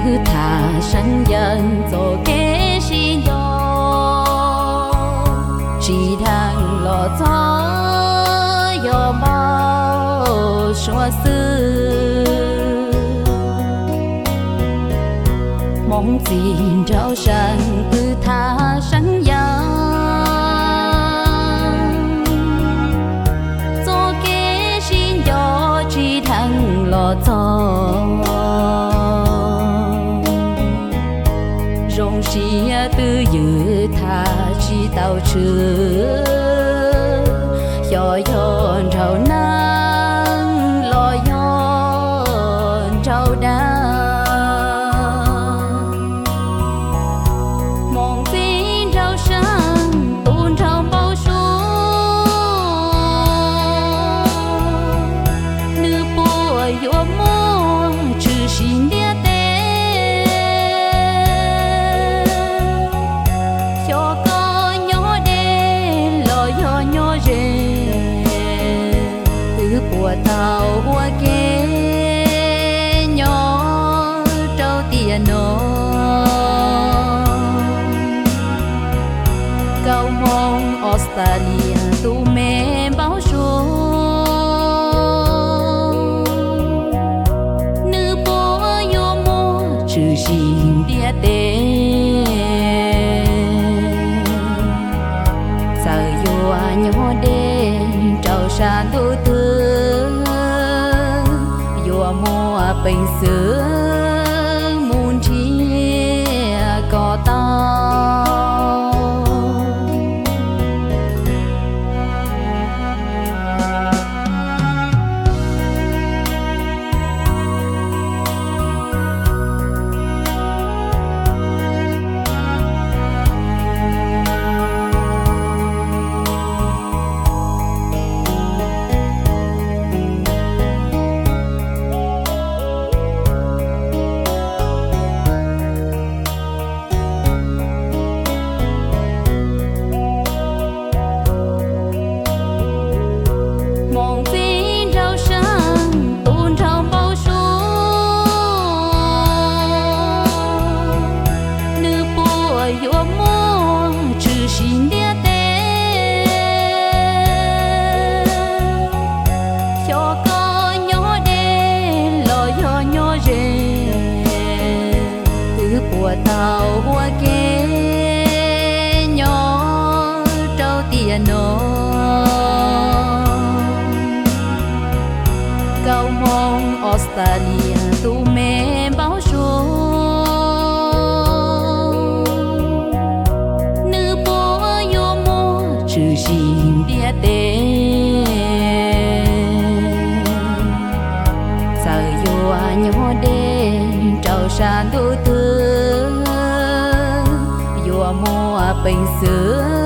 Wb tham seev yees txoj kev sib nco, tsis dheev los txog yog npau suav xwb. Hmoov txij nraug seev wb tham seev yees, txoj kev sib nco tsis dheev los txog. Zoo siab twj ywm tham tsis tau tshwm, xyov yog nraug neeg los yog nraug dag. Hmoov txij nraug seev tu nraug npau suav, nws puas yuav muaj tshwm sim ntiaj teb. Xyov koj nyob deb los yog nyob ze, wb puas tau ua ke nyob rau tiam no. Nkauj Hmoob Australia tus me npau suav, nws puas yuav muaj tshwm sim ntiaj teb. Txawm yuav nyob deb rau sab ntuj twg, yuav muaj peev xwm mus nrhiav kom tau. Hmoov txij nraug seev tu nraug npau suav, nws puas yuav muaj tshwm sim ntiaj teb. Xyov koj nyob deb los yog nyob ze, wb puas tau ua ke nyob rau tiam no. Nkauj Hmoob Australia tus me npau suav, nws puas yuav muaj tshwm sim ntiaj teb. Txawm yuav nyob deb rau sab ntuj twg, yuav muaj peev xwm